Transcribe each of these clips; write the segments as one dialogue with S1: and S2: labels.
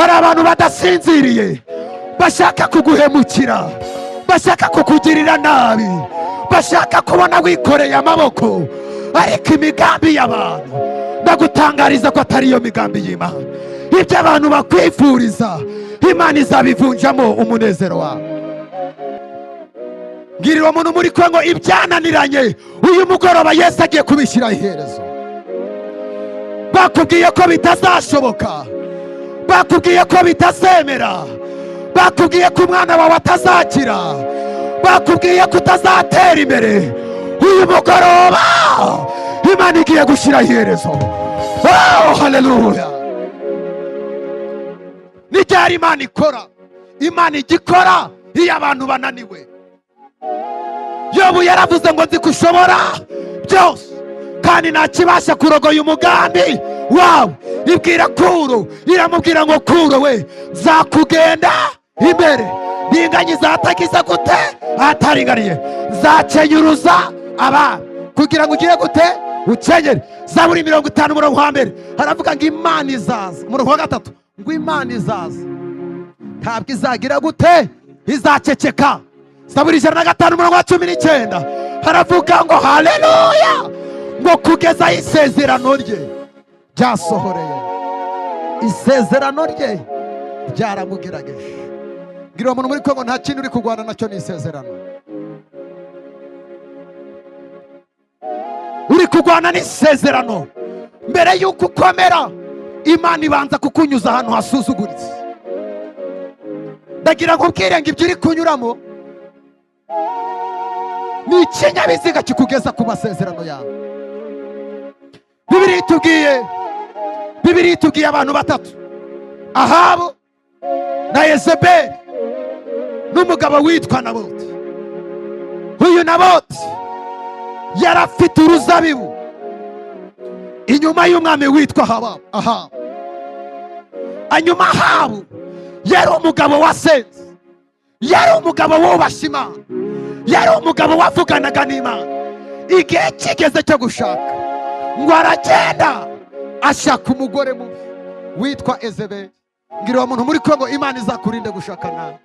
S1: Hari abantu badasinziriye, bashaka kuguhemukira, bashaka kukugirira nabi, bashaka kubona wikoreye amaboko. Ariko imigambi y'abantu, ndagutangariza ko atari yo migambi y'Imana. Ibyo abantu bakwifuriza, Imana izabivunjamo umunezero wawe. Mbwirira uwo muntu muri kumwe ngo ibyananiranye, uyu mugoroba Yesu agiye kubishyiraho iherezo. Bakubwiye ko bitazashoboka, bakubwiye ko bitazemera, bakubwiye ko umwana wawe atazakira, bakubwiye ko utazatera imbere, uyu mugoroba Imana igiye gushyiraho iherezo. Oh, haleluya! Ni ryari Imana ikora? Imana ijya ikora iyo abantu bananiwe. Yobu yaravuze ngo: "Nzi ko ushobora byose, kandi ntakibasha kurogoya umugambi wawe." Ibwira Kuro, iramubwira ngo: "Kuro we, nzakugenda imbere, ndinganyiza ahatagize gute? Ahataringaniye. Nzakenyuruza abantu kugira ngo ugire gute? Ukenyere." Zaburi 50, umurongo wa mbere, haravuga ngo Imana izaza. Umurongo wa gatatu ngo Imana izaza, ntabwo izagira gute? Izaceceka. Zaburi 105, umurongo wa 19, haravuga ngo haleluya, ngo kugeza aho isezerano rye ryasohoreye. Isezerano rye ryaramugerageje. Mbwira uwo muntu muri Kongo, nta kindi uri kurwana nacyo, ni isezerano uri kurwana, n'isezerano. Mbere y'uko ukomera, Imana ibanza kukunyuza ahantu hasuzuguritse. Ndagira ngo ubwire ngo ibyo uri kunyuramo ni ikinyabiziga kikugeza ku masezerano yawe. Bibiri itubwiye abantu batatu: Ahabu na Yezebeli n'umugabo witwa Naboti. Uyu Naboti yari afite uruzabibu inyuma y'umwami witwa Ahabu. Hanyuma Ahabu yari umugabo wasenze, yari umugabo wubashye Imana, yari umugabo wavuganaga n'Imana. Igihe kigeze cyo gushaka, ngo aragenda ashaka umugore mubi witwa Ezebeli. Mbwira uwo muntu muri Kongo, Imana izakurinde gushaka nabi.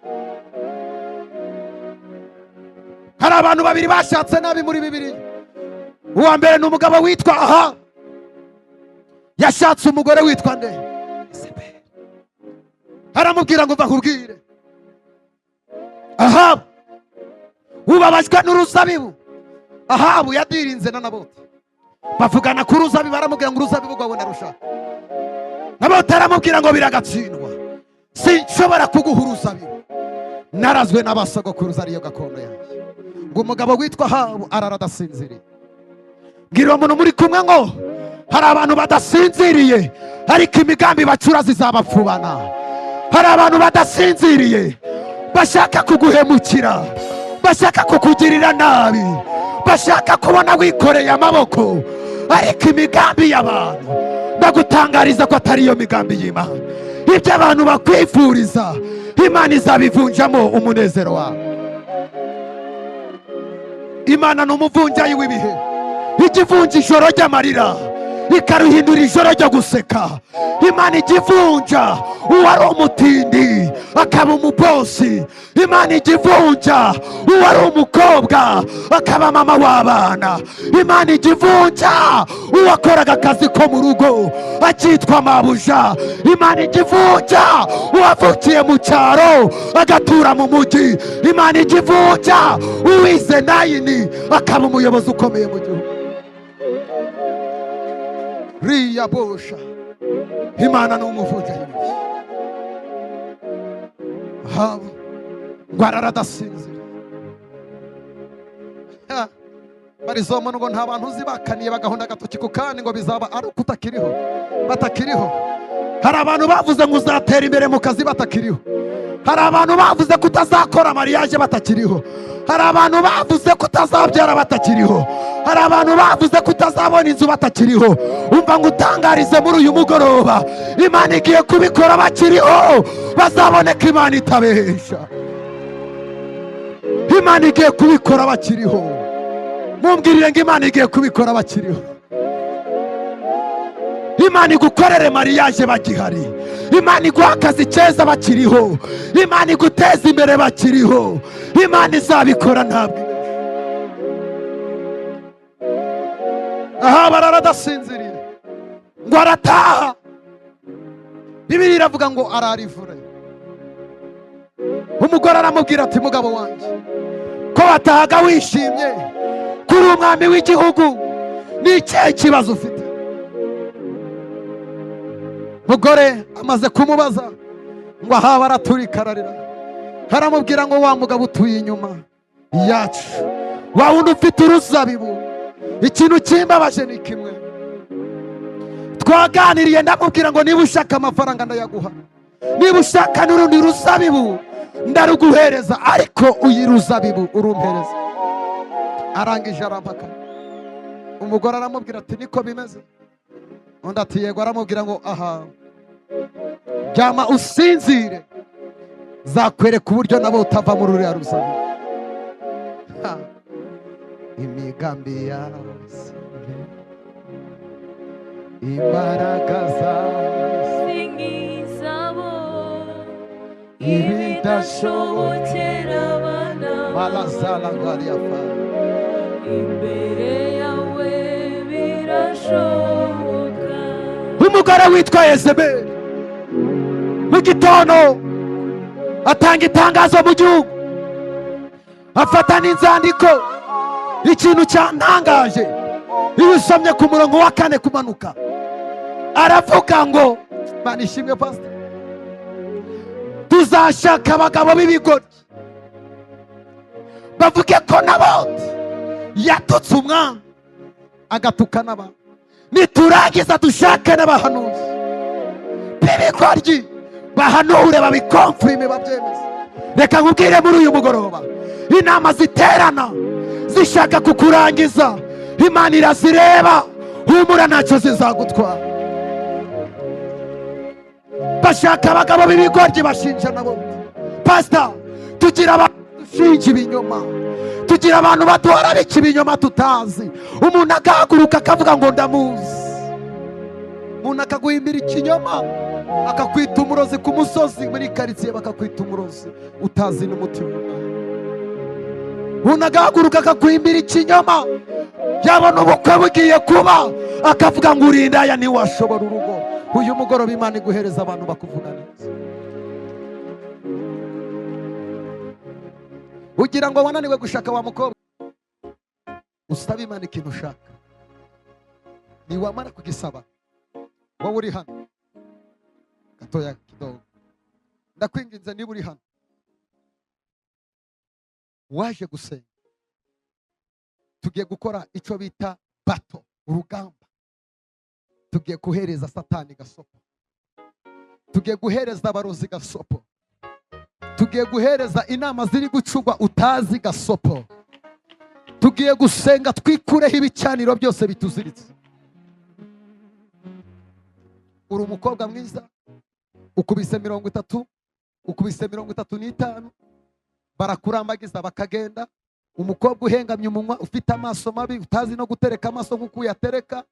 S1: Hari abantu babiri bashatse nabi muri Bibiliya. Uwa mbere ni umugabo witwa Aha, yashatse umugore witwa nde? Yezebeli. Aramubwira ngo: "Nkubwire Ahabu, ubabajwe n'uruzabibu." Ahabu yadirinze na Naboti, bavugana ku ruzabibu. Aramubwira ngo: "Uruzabibu rwawe ndarushaka." Naboti aramubwira ngo: "Biragatsindwa, sinshobora kuguha uruzabibu narazwe n'abasogokuruza, ariyo gakondo yanjye." Ngo umugabo witwa Ahabu arara adasinziriye. Mbwira uwo muntu muri kumwe ngo hari abantu badasinziriye, ariko imigambi bacura zizabapfubana. Hari abantu badasinziriye, bashaka kuguhemukira, bashaka kukugirira nabi, bashaka kubona wikoreye amaboko. Ariko imigambi y'abantu, ndagutangariza ko atari yo migambi y'Imana. Ibyo abantu bakwifuriza, Imana izabivunjamo umunezero wawe. Imana ni umuvunjayi w'ibihe, ijya ivunja ijoro ry'amarira ikaruhindura ijoro ryo guseka. Imana ijya ivunja uwari umutindi akaba umubosi. Imana ijya ivunja uwari umukobwa akaba mama w'abana. Imana ijya ivunja uwakoraga akazi ko mu rugo akitwa mabuja. Imana ijya ivunja uwavukiye mu cyaro agatura mu mujyi. Imana ijya ivunja uwize nine akaba umuyobozi ukomeye mu gihugu. Riya bosha, Imana ni umuvunja w'ibihe. Ahabu ngo arara adasinzira. Barizomo ngo nta bantu uzi bakaniye bagahunda agatoki ku kandi ngo bizaba ari uko utakiriho, batakiriho. Hari abantu bavuze ngo uzatera imbere mu kazi batakiriho. Hari abantu bavuze ko utazakora mariage batakiriho. Hari abantu bavuze ko utazabyara batakiriho. Hari abantu bavuze ko utazabona inzu batakiriho. Umva ngo utangarize muri uyu mugoroba, Imana igiye kubikora bakiriho, bazaboneka Imana itabesha. Imana igiye kubikora bakiriho. Mumbwirire ngo Imana igiye kubikora bakiriho. Imana igukorere mariage bagihari. Imana iguha akazi keza bakiriho. Imana iguteza imbere bakiriho. Imana izabikora ntabwo. Aha bararadasinziriye ngo arataha. Bibiliya iravuga ngo ararivure. Umugore aramubwira ati mugabo wanjye, ko watahaga wishimye kuri umwami w'igihugu, ni ikihe kibazo ufite? Mugore amaze kumubaza ngo ahaba araturika ararira. Aramubwira ngo wa mugabo utuye inyuma yacu, wa wundi ufite uruzabibu, ikintu kimbabaje ni kimwe. Twaganiriye ndamubwira ngo niba ushaka amafaranga ndayaguha, niba ushaka n'urundi ruzabibu ndaruguhereza, ariko uyi ruzabibu urumpereza. Arangije arampaka. Umugore aramubwira ati niko bimeze. Undi ati yego. Aramubwira ngo aha ryama usinzire, zakwereka uburyo nabo utava muri ruriya ruzabibu. Imigambi yawe si imbaraga zawe
S2: Singizabo ibidashobokera abana
S1: malazala ngariyafa
S2: imbere yawe birashoboka.
S1: Umugore witwa Yezebeli mu gitondo atanga itangazo mu gihugu, afata n'inzandiko. Ikintu cyantangaje, iyo usomye ku murongo wa 4 kumanuka, aravuga ngo Mana ishimwe pastor, tuzashaka abagabo b'ibigoryi bavuge ko Naboti yatutse umwami agatuka n'abantu, niturangiza dushake n'abahanuzi b'ibigoryi bahanure babikomfirime babyemeze. Reka nkubwire muri uyu mugoroba, inama ziterana zishaka kukurangiza, Imana irazireba, humura ntacyo zizagutwara. Bashaka abagabo b'ibigoryi bashinja nabo. Pastor, tugira abantu dushinja ibinyoma, tugira abantu baduharabika ibinyoma tutazi. Umuntu agahaguruka akavuga ngo ndamuzi, umuntu akaguhimbira ikinyoma akakwita umurozi ku musozi, muri karitsiye bakakwita umurozi utazi n'umutima. Umuntu agahaguruka akaguhimbira ikinyoma, yabona ubukwe bugiye kuba akavuga ngo uri indaya ntiwashobora urugo. Uyu mugoroba Imana iguhereza abantu bakuvuga neza. Ugira ngo wananiwe gushaka wa mukobwa, usaba Imana ikintu ushaka, niwamara kugisaba wowe uri hano gatoya kidogo, ndakwinginze niba uri hano waje gusenga, tugiye gukora icyo bita bato, urugamba. Tugiye guhereza Satani gasopo, tugiye guhereza abarozi gasopo, tugiye guhereza inama ziri gucugwa utazi gasopo, tugiye gusenga twikureho ibicaniro byose bituziritse. Uri umukobwa mwiza, ukubise 30, ukubise 35, barakurambagiza bakagenda. Umukobwa uhengamye umunwa, ufite amaso mabi, utazi no gutereka amaso nk'uko uyatereka,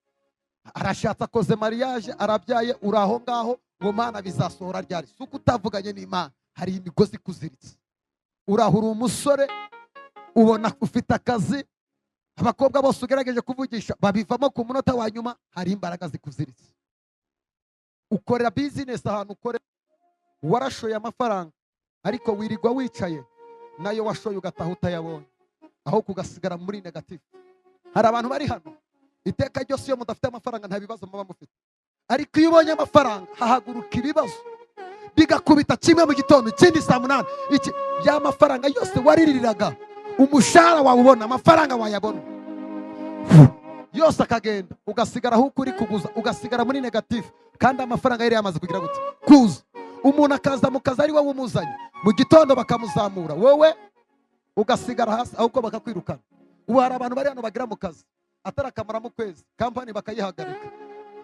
S1: arashatse akoze mariage arabyaye, uri aho ngaho ngo Mana bizasohora ryari? Si uko utavuganye n'Imana, hari imigozi ikuziritse. Uraho uri umusore, ubona ufite akazi, abakobwa bose ugerageje kuvugisha babivamo ku munota wa nyuma, hari imbaraga zikuziritse. Ukorera business ahantu ukorera, warashoye amafaranga ariko wirirwa wicaye, nayo washoye ugataha utayabonye, aho kugasigara muri negative. Hari abantu bari hano iteka ryose iyo mudafite amafaranga nta bibazo muba mufite, ariko iyo ubonye amafaranga hahaguruka ibibazo bigakubita kimwe mu gitondo, ikindi saa 8, iki ya mafaranga yose waririraga, umushahara wawubona, amafaranga wayabona yose akagenda, ugasigara aho uri kuguza, ugasigara muri negative, kandi amafaranga yari yamaze kugira gute kuza. Umuntu akaza mu kazi ari wowe umuzanye, mu gitondo bakamuzamura, wowe ugasigara hasi ahubwo bakakwirukana. Ubu hari abantu bari hano bagira mu kazi atarakamara mu kwezi, kampani bakayihagarika,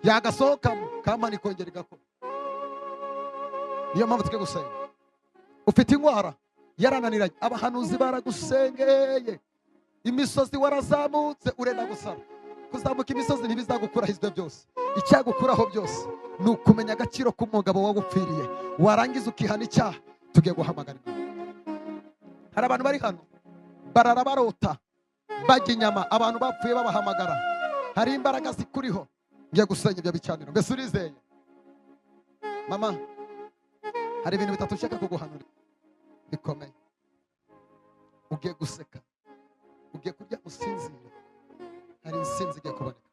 S1: yagasohokamo kampani ikongera igakora. Niyo mpamvu twe gusenga. Ufite indwara yarananiranye, abahanuzi baragusengeye, imisozi warazamutse urenda gusara. Kuzamuka imisozi ntibizagukuraho ibyo byose. Icyagukuraho byose ni ukumenya agaciro k'umugabo wagupfiriye, warangiza ukihana icyaha. Tugiye guhamagara Imana. Hari abantu bari hano barara barota bajya inyama, abantu bapfuye babahamagara. Hari imbaraga zikuriho. Ngiye gusenya ibyo bicaniro. Mbese urizeye, mama? Hari ibintu bitatu nshaka kuguhanura bikomeye. Ugiye guseka, ugiye kurya usinzire, hari insinzi igiye kuboneka.